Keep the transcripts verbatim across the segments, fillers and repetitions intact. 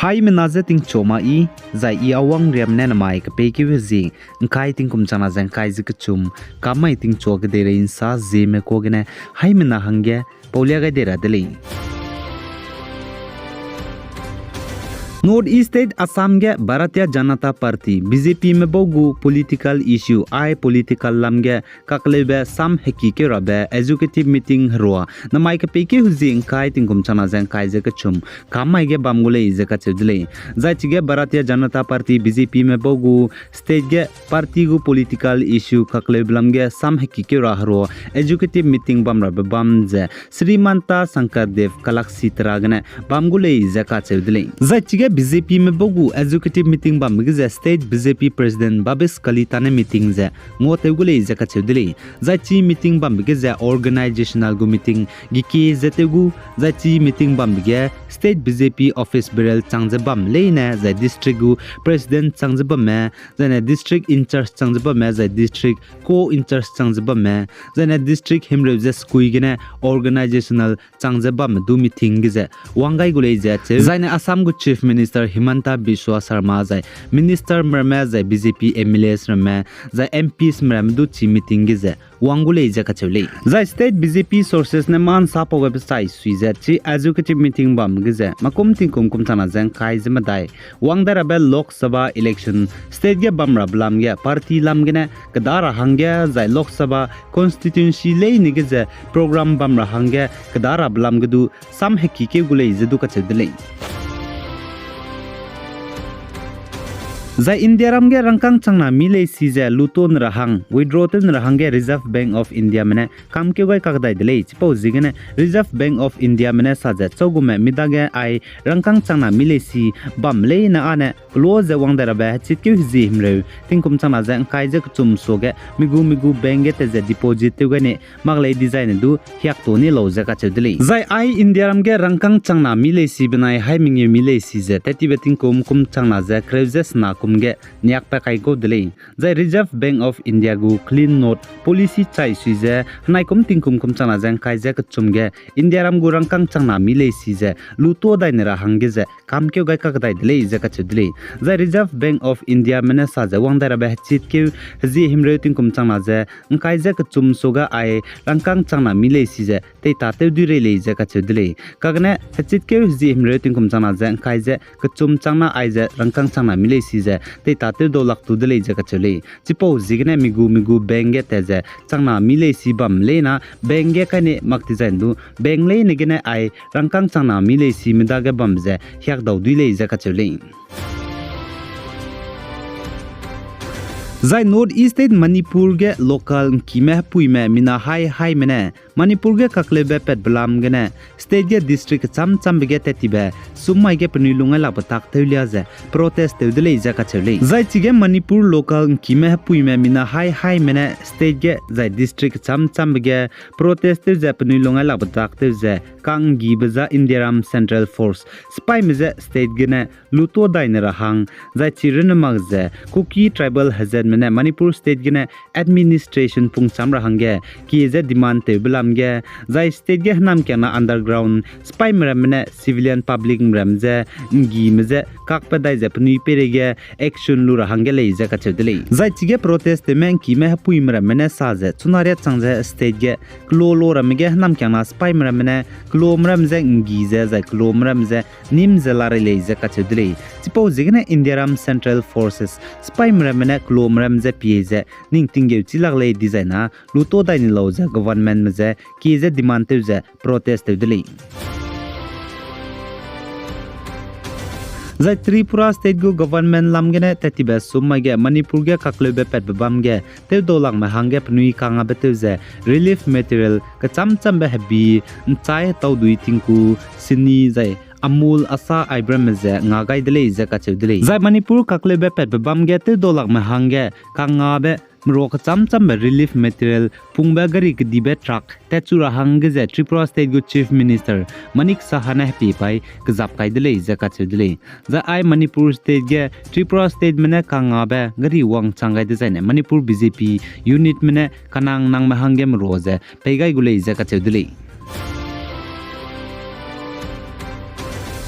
Haimena je tingchu ma i, zai i awang riam ne namai kepeikeu hezie, ngkai tingkum changna ze ngkai ze kechum, kam mai tingchu kedeirei nsa zieme kuâ gene, haimena hangge paulia gai dei ra de lei. North East State Assam ge Bharatiya Janata Party, B J P me bau gu political issue, ai political lam ge kakleube sam hekikeu rabe executive meeting herua, namai kepeikeu hezie ngkai tingkum changna ze ngkai ze kechum, kam mai ge bam gu lei ze kacheu de lei. Zai chige Bharatiya Janata Party, B J P me bau gu state ge party gu political issue kakleube lam ge sam hekikeu ra herua executive meeting bam rabe bam ze Srimanta Shankar Dev Kalakshetra gene bam gu lei ze kacheu de lei. Zai chige B J P me bau gu executive meeting bambe ge ze state B J P president Bhabesh Kalita ne meeting ze nguatew gu lei ze kacheu de lei. Zai chi meeting bambe ge ze organizational gu meeting geke ze tew gu, zai chi meeting bambe ge state B J P office bearer chang ze bam leine, zai district gu president chang ze bamme, zaine district in-charge chang ze bamme, zai district co-in-charge chang ze bamme, zaine district himreu ze sekui gene organizational chang ze bamme du meeting ge ze wang gai gu lei ze cheu. Zaine Assam gu Chief Minister Himanta Biswa Sarma zai minister me ramme zai B J P M L As ramme zai M Ps me ramme du chi meeting ge ze wang gu lei ze kacheu lei. Zai state B J P sources ne ma'nsapau gabe chai sui ze chi executive meeting bam ge ze makum tingkum kum changna ze ngkai ze medai wang dai rabe Lok Sabha election state ge bam rabe lam ge party lam gene keda ra hangge zai Lok Sabha constituency leine ge ze program bam ra hangge keda rabe lam ge du sam hekikeu gu lei ze du kacheu de lei. Zai Indiaram ge rangkâng changna mi leisi ze luto ne ra hang, withdraw tew ne ra hangge Reserve Bank of Indiame ne kamkeu gai kakdai de lei. Chipau ziegene Reserve Bank of Indiame ne sa ze châugume mi dage ai rangkâng changna mi leisi bam leine âne kelo ze wang dai rabe hechitkeu hezie himreu tingkum changna ze ngkai ze kechum suage mi gu mi gu bank ge tat ze deposit tew gai ne mak lei dizai ne du hiakto ni lau ze kacheu de lei. Zai ai Indiaram ge rangkâng changna mi leisi benai hai mengeu mi leisi ze tat tibe tingkum kum changna ze kereu ze sena kum ge niakpat kai kau de lei. Zai Reserve Bank of India gu clean note policy chai sui ze henai kum tingkum kum changna ze ngkai ze kechum ge Indiaram gu rangkâng changna mi leisi ze luto dai ne ra hangge ze kamkeu gai kakdai de lei ze kacheu de lei. Zai Reserve Bank of Indiame ne sa ze wang dai rabe hechitkeu hezie himreu tingkum changna ze ngkai ze kechum suage ai rangkâng changna mi leisi ze teitatew dui rei lei ze kacheu de lei. Kagene hechitkeu hezie himreu tingkum changna ze ngkai ze kechum changna ai ze rangkâng changna mi leisi ze teitatew dau lak tu de lei ze kacheu lei. Chipau ziegene mi gu mi gu bank ge tat ze changna mi leisi bam leine bank ge kai ne mak dizai ne du bank leine gene ai rangkâng changna mi leisi mi dage bam ze hiakdau dui lei ze kacheu lei. Zai North East State Manipur ge local ngkime hepuime mina hai haime ne Manipur ge kakleube patbe lam gene state ge district kechâm châmbe ge tat tibe summai ge penui lungai lakbe tak tewlia ze protest tew de lei ze kacheu lei. Zai chige Manipur local ngkime hepuime mina hai haime ne state ge zai district kechâm châmbe ge protest tew ze penui lungai lakbe tak tew ze ka'nggibe za Indiaram Central Force sipaime je state gene luto dai ne ra hang, zai chi runne mak ze Kuki tribal hezatme ne Manipur state gene administration pungchâm ra hangge kie ze demand tewbe lam ge, zai state ge hênamkiangna underground sipaime ramme ne civilian publicme ram je nggime je kakpat dai ze penui peireige action lu ra hangge lei ze kacheu de lei. Zai chige protest tewme ngkime hepuime ramme ne sa ze chuna riat chang ze state ge kelo lo ramme ge hênamkiangna sipaime ramme ne kelome ram je nggi ze zai kelome ram je nîm ze la rei lei ze kacheu de lei. Chipau ziegene Indiaram Central Forces sipaime ramme ne kelome ram je pie ze ning tinggeu chî lak lei dizai na luto dai ni lau ze governmentme je kie ze demand tew ze protest tew de lei. Zai Tripura state gu government lam gene tat tibe summai ge Manipur ge kakleube patbe bam ge tewdau lakme hangge penui kangabe tew ze relief material kechâm châmbe hebi, nchai, taudui, tingku, sini, zai Amul, asa, aibe ramme ze nga gai de lei ze kacheu de lei. Zai Manipur kakleube patbe bam ge tewdau lakme hangge kangabe merua kechâm châmbe relief material pungbe gari kedibe truck tatchu ra hangge ze Tripura state gu Chief Minister Manik Saha ne hepie pai kezap kai de lei ze kacheu de lei. Zai ai Manipur state ge Tripura stateme ne kangabe gari wangchang gai dezaine Manipur B J P unitme ne kanang nangme hangge merua ze pei gai gu lei ze kacheu de lei.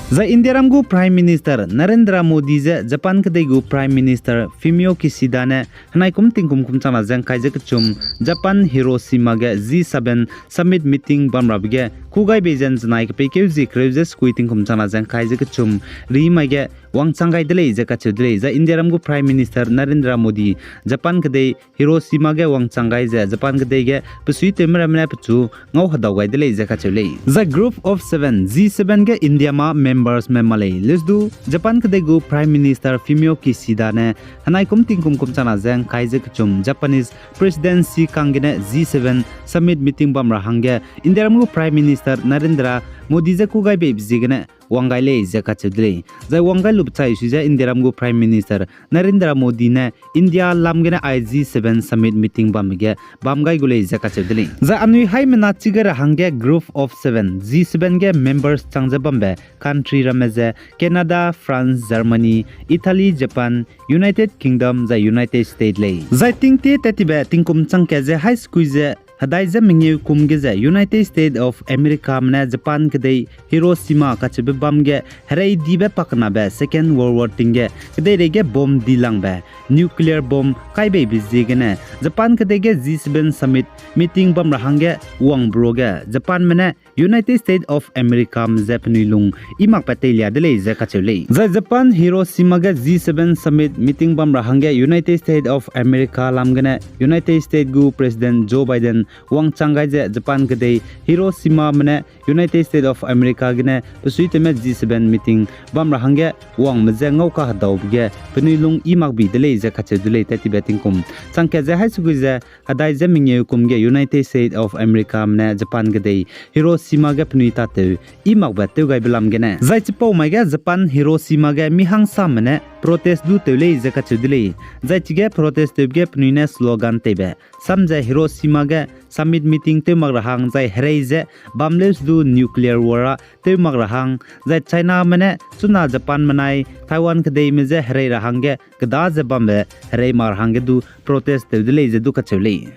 Zai Indiaram gu Prime Minister Narendra Modi ze Japan kedei gu Prime Minister Fumio Kishida ne henai kum tingkum kum changna ze ngkai ze kechum Japan Hiroshima ge G seven Summit Meeting bamrabe ge kû gai bei ze nzenai kepeikeu zie kereu ze sekui tingkum changna ze ngkai ze kechum rimai ge wangchang gai de lei ze kacheu de lei. Zai Indiaram gu Prime Minister Narendra Modi Japan kedei Hiroshima ge wangchang gai ze Japan kedei ge besuitewme ramme ne pechu ngau hedau gai de lei ze kacheu lei. Zai Group of Seven, G seven ge India ma membersme ma lei. Leusdu Japan kedei gu Prime Minister Fumio Kishida ne henai kum tingkum kum changna ze ngkai ze kechum Japanese Presidency kang gene G seven Summit Meeting bam ra hangge Indiaram gu Prime Minister Narendra Modi je kû gai beibe ziegene wang gai lei ze kacheu de lei. Zai wang gai lube chai sui ze Indiaram gu Prime Minister Narendra Modi ne India lam gene ai G seven Summit Meeting bambe ge bam gai gu lei ze kacheu de lei. Zai anui haimena chi gai ra hangge Group of Seven, G seven ge members chang ze bambe country ramme ze Canada, France, Germany, Italy, Japan, United Kingdom zai United States lei. Zai tingtie tat tibe tingkum changkat ze hai sekui ze hedai ze mengeu kum ge ze United States of Americame ne Japan kedei Hiroshima kacheube bam ge herei dibe pakenabe Second World War ting ge kedeirei ge bomb dilangbe nuclear bomb kai beibe ziegene Japan kedei ge G seven Summit Meeting bam ra hangge wangbe ruage Japanme ne United States of Americame je penui lung i makbe teilia de lei ze kacheu lei. Zai Japan Hiroshima ge G seven Summit Meeting bam ra hangge United States of America lam gene United States gu President Joe Biden wangchang gai ze Japan kedei Hiroshimame ne United States of America gene besuitewme G seven Meeting bam ra hangge wangme je ngau kahedaube ge penui lung i makbi de lei ze kacheu de lei tat tibe tingkum changkat ze hai sekui ze hedai ze mengeu kum ge United States of Americame ne Japan kedei Hiroshima ge penui tatew i makbe tew gaibe lam gene. Zai chipau mai ge Japan Hiroshima ge mi hangsame ne protest du tew lei ze kacheu de lei. Zai chige protest tewbe ge penui ne slogan teibe sam ze Hiroshima ge Summit Meeting tew mak ra hang zai herei ze bam leus du nuclear war a tew mak ra hang, zai Chiname ne chuna Japan menai Taiwan kedeime je herei ra hangge keda ze bambe herei mak ra hangge du protest tew de lei ze du kacheu lei.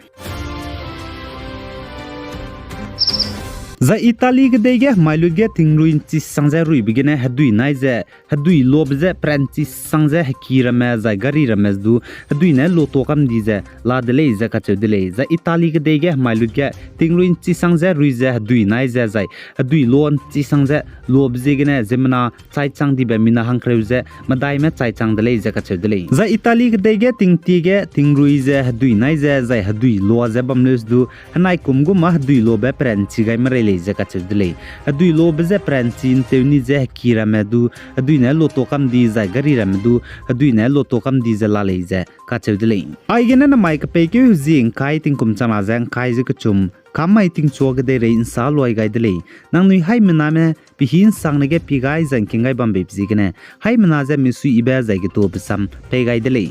Zai Italy kedei ge hemai lut ge tingrui nchisang ze ruibe gene hedui nai ze hedui lobe ze peranchi sang ze heki ramme zai gari ramme du hedui ne loto kam di ze la de lei ze kacheu de lei. Zai Italy kedei ge hemai lut ge tingrui nchisang ze rui ze hedui nai ze zai hedui lo nchisang ze lobe ziegene ziemmena chaichang dibe mina hangkereu ze medaime chaichang de lei ze kacheu de lei. Zai Italy kedei ge tingtie ge tingrui ze hedui nai ze zai hedui loa ze bam leus du henai kum gu ma hedui lobe peranchi gai merei lei ze kacheu de lei. Hedui lobe ze peranchi ntew ni ze heki ramme du hedui ne loto kam di zai gari ramme du hedui ne loto kam di ze la lei ze kacheu de lei. Aigene namai kepeikeu hezie ngkai tingkum changna ze ngkai ze kechum kam mai tingchua kedeirei nsa luai gai de lei. Nangnui haimename pihi nsangne ge pi gai zai ngking gai bambe ziegene haimena ze misuiyibe zai getuabe sam pei gai de lei.